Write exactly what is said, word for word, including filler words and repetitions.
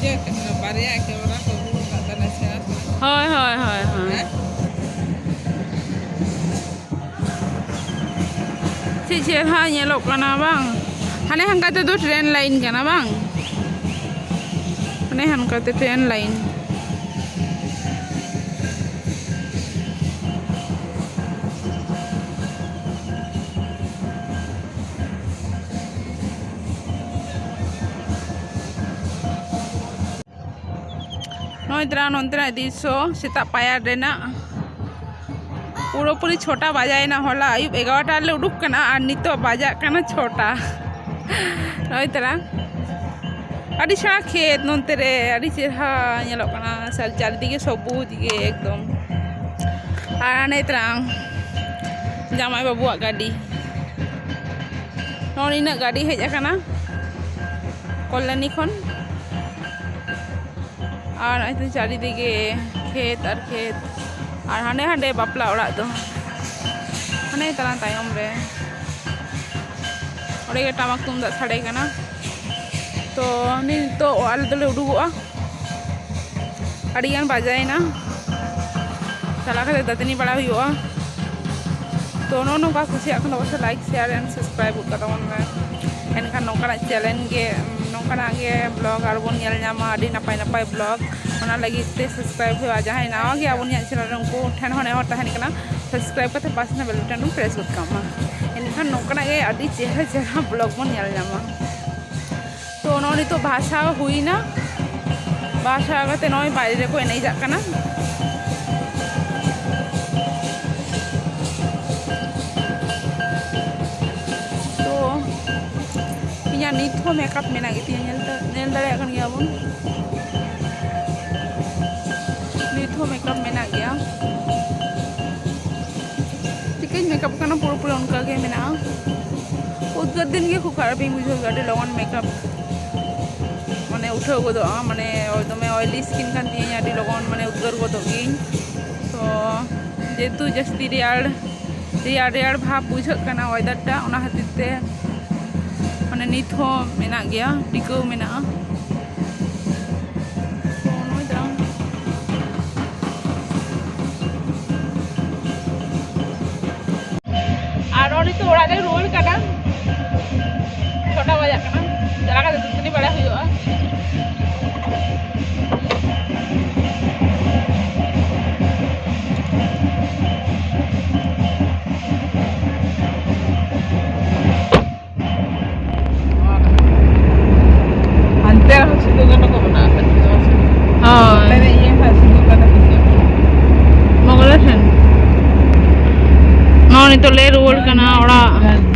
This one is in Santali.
ᱪᱮᱫ ᱵᱟᱨᱭᱟ ᱠᱮᱢᱮᱨᱟ ᱠᱚ ᱟᱹᱜᱩ ᱟᱠᱟᱫ ᱛᱟᱞᱮ ᱥᱮᱬᱟ ᱥᱮᱬᱟ᱾ ᱦᱳᱭ, ᱦᱳᱭ, ᱦᱳᱭ, ᱦᱳᱭ᱾ ᱦᱮᱸ? ᱪᱮᱫ ᱪᱮᱦᱨᱟ ᱧᱮᱞᱚᱜ ᱠᱟᱱᱟ ᱵᱟᱝ? ᱦᱟᱱᱮ ᱦᱟᱱᱠᱟ ᱛᱮᱫᱚ ᱴᱨᱮᱱ ᱞᱟᱭᱤᱱ ᱠᱟᱱᱟ ᱵᱟᱝ? ᱦᱟᱱᱮ ᱦᱟᱱᱠᱟ ᱛᱮ ᱴᱨᱮᱱ ᱞᱟᱭᱤᱱ᱾ ᱱᱚᱜᱼᱚᱭ ᱛᱟᱨᱟ ᱱᱚᱱᱛᱮᱱᱟᱜ ᱫᱨᱤᱥᱥᱚ ᱥᱮᱛᱟᱜ ᱯᱟᱭᱟᱨ ᱨᱮᱱᱟᱜ᱾ ᱯᱩᱨᱟᱹᱯᱩᱨᱤ ᱪᱷᱚᱴᱟ ᱵᱟᱡᱟᱭᱮᱱᱟ, ᱦᱚᱞᱟ ᱟᱹᱭᱩᱵ ᱮᱜᱟᱨᱚᱴᱟ ᱨᱮᱞᱮ ᱩᱰᱩᱠ ᱠᱟᱱᱟ ᱟᱨ ᱱᱤᱛᱚᱜ ᱵᱟᱡᱟᱜ ᱠᱟᱱᱟ ᱪᱷᱚᱴᱟ᱾ ᱱᱚᱜᱼᱚᱭ ᱛᱟᱨᱟ ᱟᱹᱰᱤ ᱥᱮᱬᱟ ᱠᱷᱮᱛ ᱱᱚᱱᱛᱮ ᱨᱮ, ᱟᱹᱰᱤ ᱪᱮᱦᱨᱟ ᱧᱮᱞᱚᱜ ᱠᱟᱱᱟ, ᱥᱟᱨ-, ᱪᱟᱨᱤᱫᱤᱠᱮ ᱥᱚᱵᱩᱡ ᱜᱮ ᱮᱠᱫᱚᱢ᱾ ᱟᱨ ᱦᱟᱱᱮ ᱛᱟᱨᱟ ᱡᱟᱢᱟᱭ ᱵᱟᱹᱵᱩᱣᱟᱜ ᱜᱟᱹᱰᱤ, ᱱᱚᱜᱼᱚᱭ ᱱᱤᱱᱟᱹᱜ ᱜᱟᱹᱰᱤ ᱦᱮᱡ ᱟᱠᱟᱱᱟ ᱠᱚᱞᱞᱟᱱᱤ ᱠᱷᱚᱱ᱾ ᱟᱨ ᱱᱚᱜᱼᱚᱭ ᱛᱚ ᱪᱟᱨᱤᱫᱤᱠᱮ ᱠᱷᱮᱛ ᱟᱨ ᱠᱷᱮᱛ, ᱟᱨ ᱦᱟᱸᱰᱮ ᱦᱟᱸᱰᱮ ᱵᱟᱯᱞᱟ ᱚᱲᱟᱜ ᱫᱚ ᱦᱟᱱᱮ ᱛᱟᱞᱟ ᱛᱟᱭᱚᱢ ᱨᱮ, ᱚᱸᱰᱮ ᱜᱮ ᱴᱟᱢᱟᱠ ᱛᱩᱢᱫᱟᱜ ᱥᱟᱰᱮ ᱠᱟᱱᱟ᱾ ᱛᱚ ᱱᱤᱛᱚᱜ ᱟᱞᱮ ᱫᱚᱞᱮ ᱩᱰᱩᱠᱚᱜᱼᱟ, ᱟᱹᱰᱤᱜᱟᱱ ᱵᱟᱡᱟᱭᱮᱱᱟ, ᱪᱟᱞᱟᱣ ᱠᱟᱛᱮ ᱫᱟᱹᱛᱟᱹᱱᱤ ᱵᱟᱲᱟ ᱦᱩᱭᱩᱜᱼᱟ᱾ ᱛᱚ ᱱᱚᱜᱼᱚ ᱱᱚᱝᱠᱟ ᱠᱩᱥᱤᱭᱟᱜ ᱠᱷᱟᱱ ᱫᱚ ᱚᱵᱚᱥᱥᱳᱭ like, share and subscribe ᱜᱚᱫ ᱠᱟᱛᱟᱵᱚᱱ ᱢᱮ᱾ ᱮᱱᱠᱷᱟᱱ ᱱᱚᱝᱠᱟᱱᱟᱜ channel ᱜᱮ, ᱱᱚᱝᱠᱟᱱᱟᱜ ᱜᱮ vlog ᱟᱨᱵᱚᱱ ᱧᱮᱞ ᱧᱟᱢᱟ, ᱟᱹᱰᱤ ᱱᱟᱯᱟᱭ ᱱᱟᱯᱟᱭ vlog᱾ ᱚᱱᱟ ᱞᱟᱹᱜᱤᱫ ᱛᱮ subscribe ᱦᱩᱭᱩᱜᱼᱟ᱾ ᱡᱟᱦᱟᱸᱭ ᱱᱟᱣᱟ ᱜᱮ ᱟᱵᱚᱱ ᱧᱮᱞ channel ᱨᱮ, ᱩᱱᱠᱩ ᱴᱷᱮᱱ ᱦᱚᱸ ᱱᱮᱦᱚᱨ ᱛᱟᱦᱮᱱ ᱠᱟᱱᱟ, subscribe ᱠᱟᱛᱮ ᱯᱟᱥᱮ ᱨᱮᱱᱟᱜ bell button ᱵᱚᱱ press ᱜᱚᱫ ᱠᱟᱜ ᱢᱟ᱾ ᱮᱱᱠᱷᱟᱱ ᱱᱚᱝᱠᱟᱱᱟᱜ ᱜᱮ ᱟᱹᱰᱤ ᱪᱮᱦᱨᱟ ᱪᱮᱦᱨᱟ vlog ᱵᱚᱱ ᱧᱮᱞ ᱧᱟᱢᱟ᱾ ᱛᱚ ᱱᱚᱜᱼᱚᱭ ᱱᱤᱛᱚᱜ ᱵᱟᱦᱟ ᱥᱟᱦᱟ ᱦᱩᱭᱱᱟ, ᱵᱟᱦᱟ ᱥᱟᱦᱟ ᱠᱟᱛᱮ ᱱᱚᱜᱼᱚᱭ ᱵᱟᱭᱨᱮ ᱨᱮᱠᱚ ᱮᱱᱮᱡᱟᱜ ᱠᱟᱱᱟ᱾ ᱛᱚ ᱤᱧᱟᱹᱜ ᱱᱤᱛ ᱦᱚᱸ makeup ᱢᱮᱱᱟᱜ ᱜᱮᱛᱤᱧᱟ, ᱧᱮᱞ ᱫᱟ-, ᱧᱮᱞ ᱫᱟᱲᱮᱭᱟᱜ ᱠᱟᱱ ᱜᱮᱭᱟ ᱵᱚᱱ, ᱱᱤᱛ ᱦᱚᱸ makeup ᱢᱮᱱᱟᱜ ᱜᱮᱭᱟ᱾ ᱪᱤᱠᱟᱹᱧ makeup ᱠᱟᱱᱟ, ᱯᱩᱨᱟᱹᱯᱩᱨᱤ ᱚᱱᱠᱟ ᱜᱮ ᱢᱮᱱᱟᱜᱼᱟ᱾ ᱩᱫᱽᱜᱟᱹᱨ ᱫᱤᱱ ᱜᱮ ᱠᱷᱩᱵ ᱠᱷᱟᱨᱟᱯ ᱤᱧ ᱵᱩᱡᱷᱟᱹᱣ ᱜᱮᱭᱟ, ᱟᱹᱰᱤ ᱞᱚᱜᱚᱱ makeup ᱢᱟᱱᱮ ᱩᱴᱷᱟᱹᱣ ᱜᱚᱫᱚᱜᱼᱟ, ᱢᱟᱱᱮ ᱫᱚᱢᱮ oily skin ᱠᱟᱱ ᱛᱤᱧᱟᱹ, ᱟᱹᱰᱤ ᱞᱚᱜᱚᱱ ᱢᱟᱱᱮ ᱩᱫᱽᱜᱟᱹᱨ ᱜᱚᱫᱚᱜ ᱜᱤᱭᱟᱹᱧ᱾ ᱛᱚ ᱡᱮᱦᱮᱛᱩ ᱡᱟᱹᱥᱛᱤ ᱨᱮᱭᱟᱲ ᱨᱮᱭᱟᱲ ᱨᱮᱭᱟᱲ ᱵᱷᱟᱵᱽ ᱵᱩᱡᱷᱟᱹᱜ ᱠᱟᱱᱟ weather ᱴᱟ, ᱚᱱᱟ ᱠᱷᱟᱹᱛᱤᱨ ᱛᱮ ᱢᱟᱱᱮ ᱱᱤᱛ ᱦᱚᱸ ᱢᱮᱱᱟᱜ ᱜᱮᱭᱟ, ᱴᱤᱠᱟᱹᱣ ᱢᱮᱱᱟᱜᱼᱟ᱾ ᱛᱚ ᱱᱚᱜᱼᱚᱭ ᱫᱟᱬᱟᱱ᱾ ᱟᱨ ᱱᱚᱜᱼᱚᱭ ᱱᱤᱛᱚᱜ ᱚᱲᱟᱜ ᱞᱮ ᱨᱩᱣᱟᱹᱲ ᱠᱟᱱᱟ, ᱪᱷᱚᱴᱟ ᱵᱟᱡᱟᱜ ᱠᱟᱱᱟ, ᱪᱟᱞᱟᱣ ᱠᱟᱛᱮ ᱫᱟᱹᱛᱟᱹᱱᱤ ᱵᱟᱲᱟ ᱦᱩᱭᱩᱜᱼᱟ᱾ ᱦᱟᱱᱛᱮ ᱨᱮᱦᱚᱸ ᱥᱤᱫᱩ ᱠᱟᱹᱱᱦᱩ ᱠᱚ ᱢᱮᱱᱟᱜ ᱟᱠᱟᱫ ᱠᱤᱱᱟ, ᱵᱟᱝ ᱥᱮ? ᱦᱳᱭ᱾ ᱱᱚᱛᱮ ᱨᱮ ᱤᱭᱟᱹ ᱦᱟᱸᱜ ᱥᱤᱫᱩ ᱠᱟᱹᱱᱦᱩ ᱠᱤᱱ ᱧᱟᱢᱚᱜᱼᱟ᱾ ᱢᱚᱜᱽᱞᱟ ᱴᱷᱮᱱ᱾ ᱱᱚᱜᱼᱚᱭ ᱱᱤᱛᱚᱜ ᱞᱮ ᱨᱩᱣᱟᱹᱲ ᱠᱟᱱᱟ ᱚᱲᱟᱜ᱾